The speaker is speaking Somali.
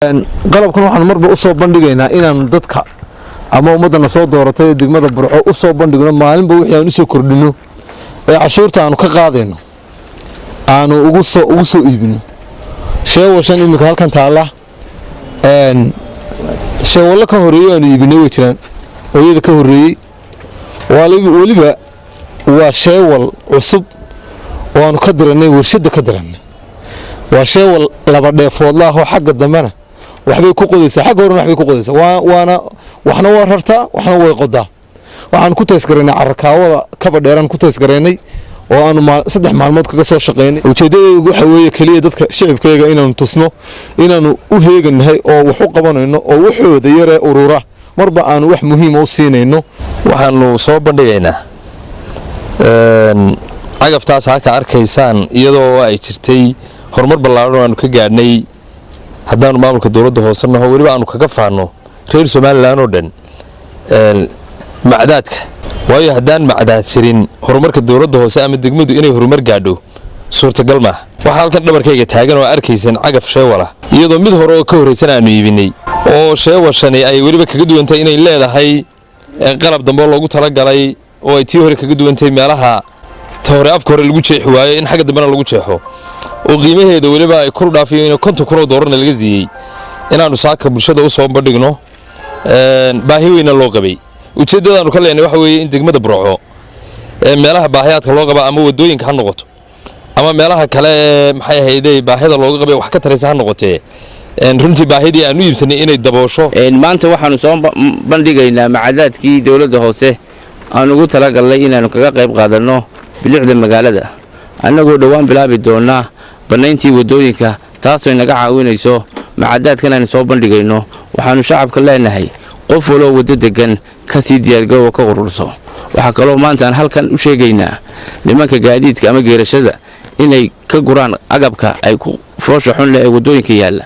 Qalabkan waxaan marba usoo bandhigaynaa inaanu dadka ama ummaddana soo dooratay ee degmada Burco u soo bandhigno maalinba wixii aan usoo kordhino ee cashuurta aanu ka qaadayno aanu ugu soo iibino. Sheewashan iminka halkan taalla, sheewallo ka horreeyey aanu iibinay way jiraan oo iyada ka horreeyey. Weliba waa sheewal cusub oo aanu ka dirannay warshadda ka dirannay. Waa sheewal laba dheefoodla ahoo xagga dambena waxbay ku qodaysaa, xagga horena waxbay ku qodaysaa, waana waxna waa rartaa, waxna way qodaa. Waxaanu ku taysgaraynay carakaawada kaba dheeraan ku taysgaraynay oo aanu 3 maalmood kaga soo shaqaynay. Ujeeddadaydu waxa weeye keliya dadka shicibkayga inaanu tusno inaanu u heegannahay oo wax u qabanayno oo waxooda yaree urura marba aanu wax muhiima u siinayno. Waxaanu soo bandhigaynaa cagaftaas haka arkaysaan, iyadoo ay jirtay horumar ballaaran oo aanu ka gaadhnay haddaanu maamulka dowladda hoose naho, weliba aanu kaga faanno reer Somalilan oo dhan macdaadka. Waayo, haddaan macdaad jirin, horumarka dowladda hoose ama degmadu inay horumar gaadho suurtagal maaha. Waxaa halkan dhabarkayga taagan oo arkaysan cagaf sheewalah, iyadoo mid hore oo ka horraysan aanu iibinay, oo sheewashani ay weliba kaga duwantay inay leedahay qalab dambe oo loogu talagalay oo ay tii hore kaga duwantay meelaha ta hore afka hore lagu jeexi waayo in xagga dambena lagu jeexo, oo qiimaheeda weliba ay kor u dhaafiyo in 50,000 oo doolarna laga siiyey inaannu saaka bulshada u soo bandhigno. Baahi weyna loo qabay. Ujeeddadaannu ka leenay waxa weeye in degmada Burco meelaha baahiyaadka loo qaba, ama wadooyinka ha noqoto ama meelaha kale ee maxay ahayde baahida looga qabay wax ka taraysa ha noqotee, runtii baahidii aan u iibsanay inay daboosho. Maanta waxaanu soo bandhigaynaa macadaadkii dowladda hoose aan ugu talagalnay inaannu kaga qayb qaadanno bilicda magaalada, annagoo dhowaan bilaabi doonnaa bannayntii waddooyinka, taasoo inaga caawinayso macadaadkan aynu soo bandhigayno. Waxaannu shacabka leenahay, qof waloo waddo deggan ka sii diyaargarowa ka ururso. Waxaa kaloo maanta aan halkan u sheegaynaa nimanka gaadiidka ama geerashada inay ka guraan agabka ay ku foosha xun leh ee waddooyinka yaalla.